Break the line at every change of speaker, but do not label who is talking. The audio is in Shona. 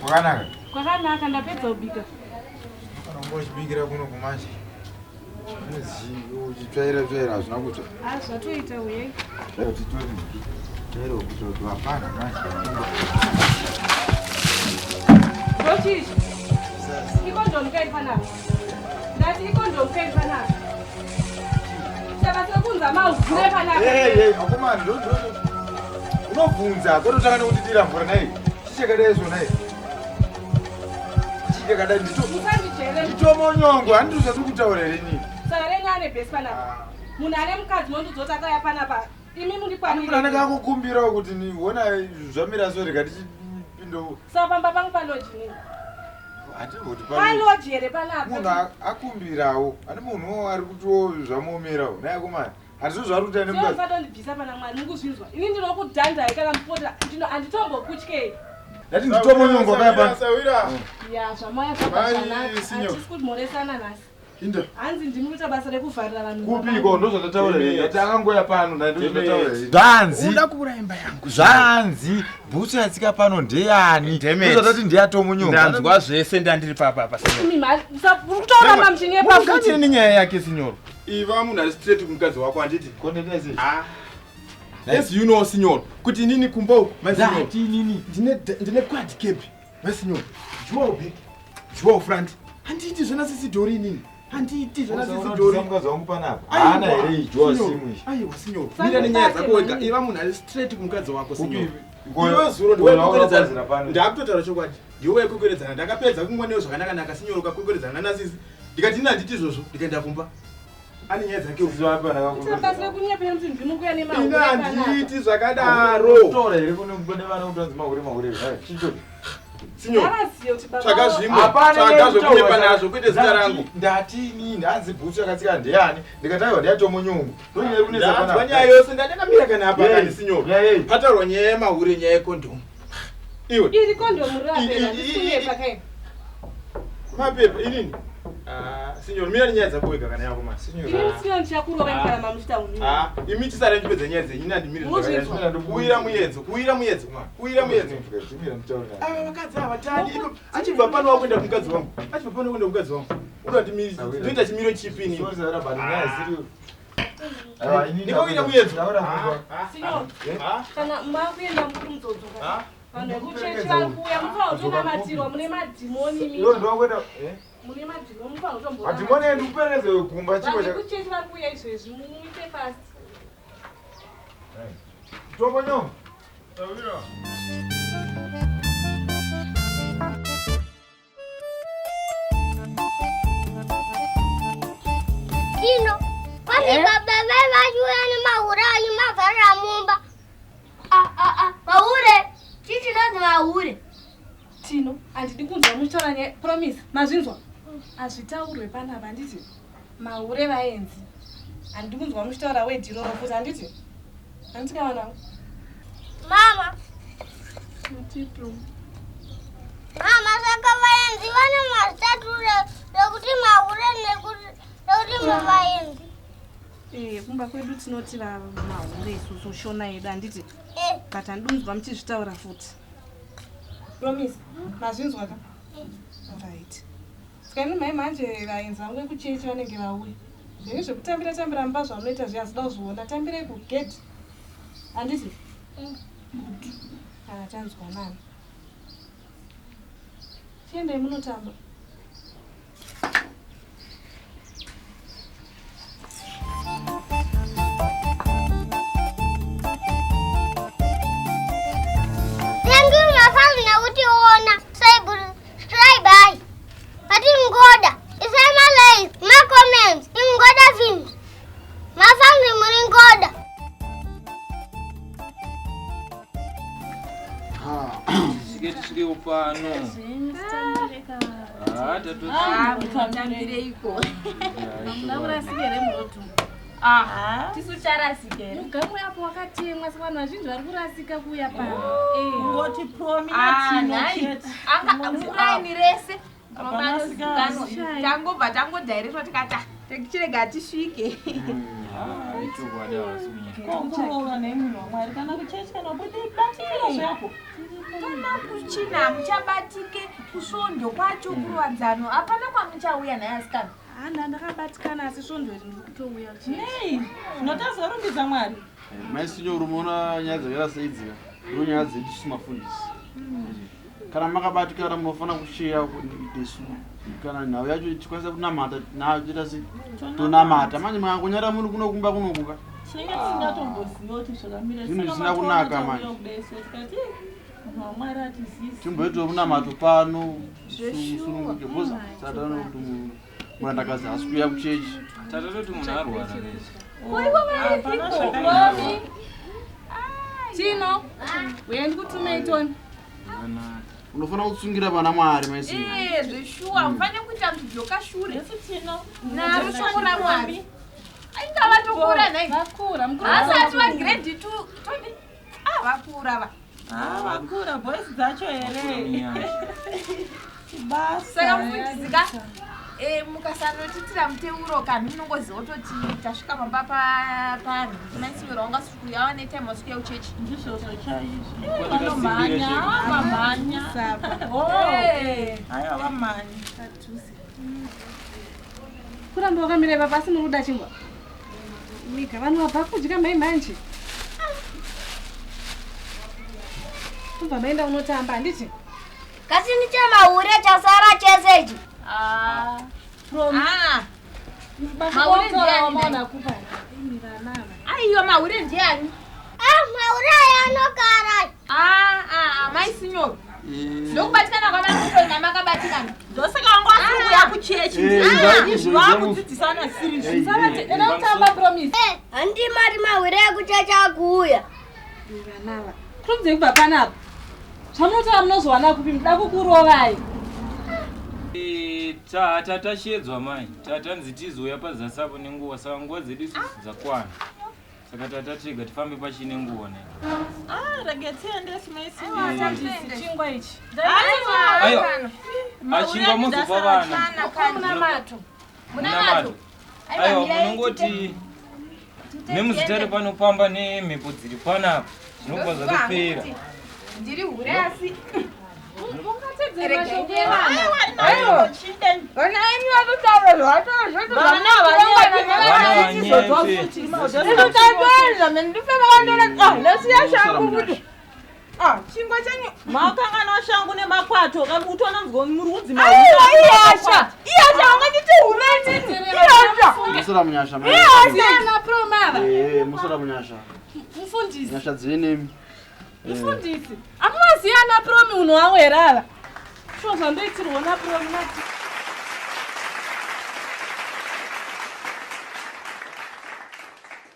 Kwakanaka.
Kwakanaka ndapedza kubika.
Kana ungochibikira kuno kumanje. Uchitsvaira tsvaira hazvina kutsva.
Ah, zvatoita uye.
Titori. Tsvaira kutsva hapana manje.
Ndochii? Ikondomu kairi panapa. Ndati ikondomu kairi panapa. Saka sekunza mahure panapa.
Hey, hey, akomana, ndo ndo. Unobvunza, kototanga nekutidira mvura nhai. Chichakadai izvo nhai. Chichakadai ndito.
Musandijere.
Nditomonyongo, handiti zvatiri kutaura here inini.
Saka renyu ane bhesi panapa. Munhu ane mukadzi mondidzoti akauya panapa. Imi mundikwanire.
Munhu anenge akukumbirawo kuti ni hona zvamira so rega tichipinda.
Saka pamba pangu paloji nini?
Handingoti
paloji here panapa?
Munhu akumbirawo. Ane munhuwo ari kutiwo zvamuomerawo. Nhai akomana. Handizvo zvaari kuita
nemukadzi. Musadondibvisa pana Mwari mukuzvinzwa. Ini ndinokudhandai kana mupota ndino handitombokutyeyi.
Ndati nditomonyongo kaya pano.
Sawira.
Ya zvamauya zvabva zvanaka. Hatisi kumhoresana nhasi.
Inda.
Hanzi ndimi kuita basa rekuvharira vanhu.
Kupiko ndozvandataura here? Ndati akangoya pano ndozvandataura here? Zvanzi.
Uda kuuraya imba yangu.
Zvanzi bhutsu yatsika pano ndeyani? Ndozvatati ndeyatomunyongo.
Ndanzwa zvese ndandiri papa apa
sinyoro. Imi mhani kutaura mamuchinyepa futi.
Mukadzi nenyaya yake sinyoro. Iva munhu ari straight kumukadzi wako handiti?
Konde
Ah. As you know sinyoro kuti inini kumba uku mai sinyoro.
Ndati inini
ndine quad cab mai sinyoro. Dual back, dual front. Handiti zvana sisi Dori inini. Handiti zvana sisi Dori.
Mukadzi wangu panapa. Haana here ijuwa simu iyi.
Aiwa sinyoro. Mira nenyaya dzako wega. Iva munhu ari straight kumukadzi wako sinyoro.
Iwe
Iwe zuro ndiwe kukwekweredzana. Ndakutotaura chokwadi. Ndiwe waikwekweredzana. Ndakapedza kumwa newe zvakanaka naka sinyoro ukakwekweredzana nasisi. Ndikati ini handiti izvozvo ndikaenda kumba. Ane nyaya dzake uyu.
Kuita basa rekunyepera kuti ndimi kuuya nemahure
Ini
panapa.
handiti zvakadaro.
Taura here kune kune vana kuti vanzi mahure mahure. Chicho.
Sinyoro.
Ngavazive kuti baba
Tsvaga
vavo-
zvimwe.
Hapana
Tsvaga
nyaya
zvekunyepa
yekutaura.
nazvo kwete zita rangu.
Ndati inini hanzi bhutsu yakatsika ndeyani? Ndikati aiwa ndeyatomunyungu. Ndonyaya yekunetsa
Ndanzwa
panapa.
nyaya yose ndandakamira kana apa
Yei.
kani sinyoro.
Yei.
Pataurwa nyaya yemahure nyaya yekondomu. Iwe.
Iri kondomu rapera handisi kunyepa kai.
Mapepa inini. Ah, sinyoro mira nenyaya dzako wega kana yako masi.
Ini sinyoro ndichakurovai kana mamuchita unini.
Ah, imi chisara ndipedza nyaya dzenyu ini handimiri
Muzvinzwa.
zvakanyanya. Kuwira muyedzo, kuwira muyedzo, kuwira muyedzo. Ava vakadzi ava tani ino achibva pano wakuenda kumukadzi wangu. Achibva pano wakuenda kumukadzi wangu. Unoda ndimiri ndoita chimiro chipi ini? Ndikawira muyedzo.
Sinyoro kana makuenda muri mudzodzoka. Vanhu vekuchechi vari kuuya mufanira kutonamatirwa mune madhimoni imi. Mune madhimoni mufanira kutomboona.
Madhimoni edu kuperekedza gumba chiko
Vanhu
cha.
vekuchechi vari kuuya izvezvi muite fast.
Tomonyo.
Tino, kwani baba vai vachiuya nemahure achimavharira mumba. Ah, ah, ah, mahure. Chii chinonzi mahure?
Tino, handidi kunzwa muchitaura nyaya. Promise, mazvinzwa? Hazvitaurwe panapa handiti? Mahure vaenzi. Handidi kunzwa muchitaura wedhi iroro futi handiti? Handiti ka vanangu?
Mama, mama saka vaenzi vane mazitatu rekuti mahure nekuti mavaenzi.
Eh, kumba kwedu tinoti mahure isusu shona yedu handiti?
Eh,
But handidi kunzwa muchizvitaura futi. Promise, mazvinzwa ka? Right. Saka ini mai manje vaenzi vangu vekuchechi vanenge vauya. Zvenyu zvekutambira tambira mumba zvamunoita zviya hazvida kuzviona. Tambirai kugedhi. Handiti? Ah, tanzwanana. Chiendai munotamba.
Thank you mafans nekutiona. Subscribe hai. Pati ngoda. Isai ma like, ma comments. Ingoda films. Mafans muri ngoda.
Tisvike tisvikewo pano. Ah, tatosvika.
Tambireiko.
Ndakurasika here muroad?
Ah, tisu charasika here.
Mugamwe apo wakatemwa saka vanhu vazhinji vari kurasika kuuya pano. Eh.
Ngoti promi
Ah,
natino
nhai.
chete.
Anga muraini rese.
Hapana
Panozikanwa.
sika.
Tangobva tangodhairetwa tikati "Ah, chirega tisvike.
Ah, ichokwadi havasi kunyanya.
Kokuroora nemunhu waMwari kana kuchechi kana kuti batikira zvako.
Kana kuchina hamuchabatike kusvondo kwacho kuruwadzano hapana kwamuchauya naye asikana.
Hana ndakabatikana asi svondo iri ndiri kutouya kuchechi.
Nei? Zvinotazorumbidza Mwari.
Mai Sinyoro munoona nyaya dzakaita seidzika ndo nyaya dzedu isu mafundisi. Kana makabatikana munofanira kusheya nesu kana nhau yacho tikwanisa kunamata nayo toita sei tonamata manje makangonyara muri kuno kumba kunokuka
Tinenge tisingatomboziva kuti zvakamira
Zvinhu
sei.
zvisina kunaka manje.
Kudai so tikati "Eh, munhu waMwari atizisi.
timboitawo munamato pano musununguke because satana kuti murandakadzi haasi kuuya kuchechi.
Tatatoti munhu arwara lezi.
Koivo
Hapana
varipiko?
zvakaipa.
Tino, uye ndikutumei Tony.
Unofanira kutsungira pana Mwari mai Sinyoro.
Eh, zveshuwa mufanire kuita mudzoka shure.
Jesu Tino.
Naro shoko raMwari. Ainga vatokura nhai.
Vakura, mukuru.
Asati vagrade 2 toni. Ah, vakura va.
Ah, vakura boys dzacho here.
Nyasha.
Basa.
Saka mufundisi ka eh, mukasanotitira muteuro kanhu munongoziva kutoti tasvika pamba panhu maisinyora wanga siri kuuya wane time wasikuya kuchechi.
Ndizvozvo chaizvo.
Kwa tikasimbira
Vanomhanya,
chero.
vamhanya. Oh.
Eh.
Aiwa vamhanya.
Padhuze. Kuramba wakamira ipapo asi muri kuda chingwa. Miga vanhu vabva kudya mai manje. Kubva maenda unotamba handiti?
Kasi ndichemahure chasara chese ichi.
Ah.
Promise.
Ah.
Baba
Mahure
wataura
ndiani
wamaona kupa. Imi vana ava.
Aiwa mahure ndiani?
Ah, mahure aya anokara.
Ah, ah, ah, mai sinyoro. Ndokubatikana kwamai makabatikana.
Ndosaka wangu asiri kuuya kuchechi.
Eh,
Ah,
izvo,
izvi
izvo.
vakudzidzisana siri
Hey,
Usavati
hey.
enda kutamba Promise.
Eh, handi mari mahure ekuchechi akuuya.
Imi vana ava. Kurumidze kubva panapa. Zvamunotaura munozowana kupi muda kukurovai.
Eh, Tatashedzwa mai tatanzi tizouya pazasi apo nenguva saka nguva dzedu isusu dzakwana saka tatatega tifambe pachine nguva nai.
Ah, rege tiendesi mai Sinyoro.
Eh,
Chingwa ichi.
Aiwa. Achingwa muzopa vana.
Kana kana.
Munamato.
Munamato. Aiwa munongoti nemuzitare panopamba nemhepo dziri panapa zvinobva zvatopera.
Ndiri hure asi.
Mungatedzere mashoko evana.
Aiwa, chinde.
Vana venyu vatotaura zvavataura
Vana vanyepe.
Vana vanyepe.
Chingwa chenyu.
Makanganwa shangu nemakwato utonanzwa muri kunzi
Iyasha. Iyasha unganditi hure nini? Iyasha.
Musara munyasha mai.
Siyana Promava.
Eh, musara munyasha.
Mufundisi.
Nyasha dzenemi.
Mufundisi. Amuvaziya ana Promi unhu wavo here ava? Sho zvandoitirwa naPromi nati.